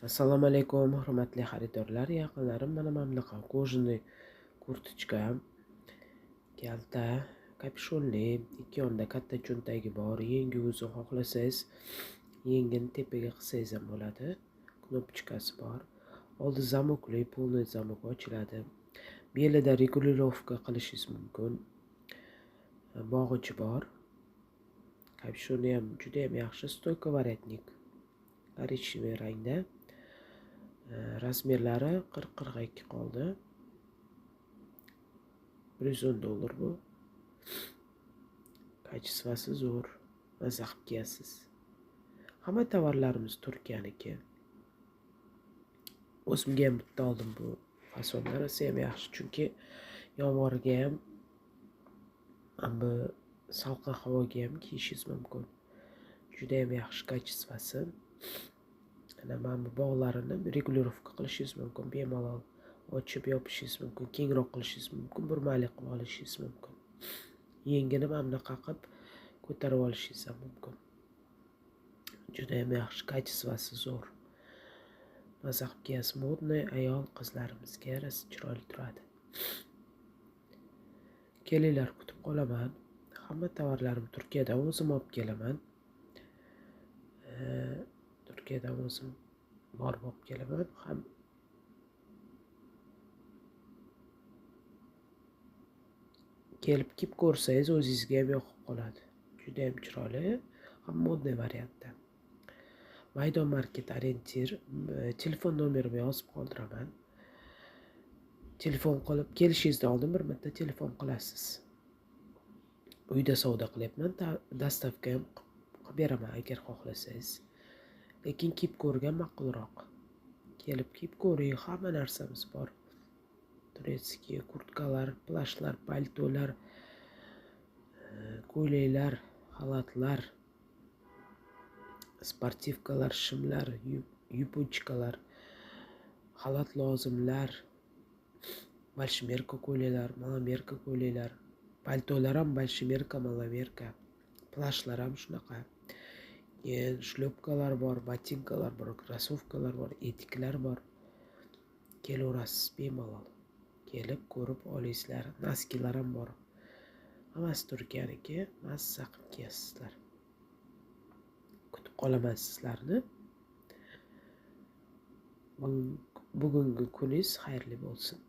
Assalomu alaykum, hurmatli xaridorlar, yaqinlarim. Mana bunaqa кожаный kurtochka, kalta, kapishonli, ikki yonida katta cho'ntagi bor, yengi uzun, xohlasangiz yengini tepaga qilsangiz ham bo'ladi. Knopchikasi bor. Oldi zamokli, полный zamok ochiladi. Belida регулировка qilishingiz mumkin. Bog'ichi bor. Kapishoni ham juda ham yaxshi, стойка воротник. Коричневый rangda. Razmerlari 40-42 qoldi. $110 bu. Качество si zo'r. Maza qilib kiyasiz. Hamma tovarlarimiz Turkiyaniki. O'zimga ham bitta oldim bu fasonda. Rosa ham yaxshi, chunki yomg'irga ham, bu salqin havoga ham kiyishingiz mumkin. Juda ham yaxshi качество si. Mana bu bog'larini регулировка qilishingiz mumkin, bemalol ochib yopishingiz mumkin, kengroq qilishingiz mumkin, burmali qilib olishingiz mumkin. Yengini mana bunaqa qilib ko'tarib olishingiz ham mumkin. Juda ham yaxshi, качество si zo'r. Maza qilib kiyasiz, модный ayol qizlarimizga rosa chiroyli turadi. Kelinglar, kutib qolaman. Hamma tovarlarim Turkiyadan o'zim olib kelaman. Turkiyadan o'zim borib olib kelaman. Ham kelib kiyib ko'rsangiz o'zingizga ham yoqib qoladi. Juda ham chiroyli, ham модный variantda. Maydon Market orientir, telefon nomerimni yozib qoldiraman. Telefon qilib kelishingizdan oldin bir marta telefon qilasiz. Uyda savdo qilyapman, доставка ham qilib beraman agar xohlasangiz. Lekin kiyib ko'rgan ma'qulroq. Kelib kiyib ko'ring, hamma narsamiz bor. Турецкий kurtkalar, plashlar, paltolar, ko'ylaklar, xalatlar, спортивка lar, shimlar, юбочка lar, xalat lozimlar, большемерка ko'ylaklar, маломерка ko'ylaklar, paltolar ham большемерка, маломерка, plashlar ham shunaqa. Keyin шлёпка lar bor, botinkalar bor, krossovkalar bor, etiklar bor. Kelaverasiz bemalol. Kelib ko'rib olasizlar. Носки lar ham bor. Hammasi Turkiyaniki, mazza qilib kiyasizlar. Kutib qolaman sizlarni. Bugungi kuningiz xayrli bo'lsin.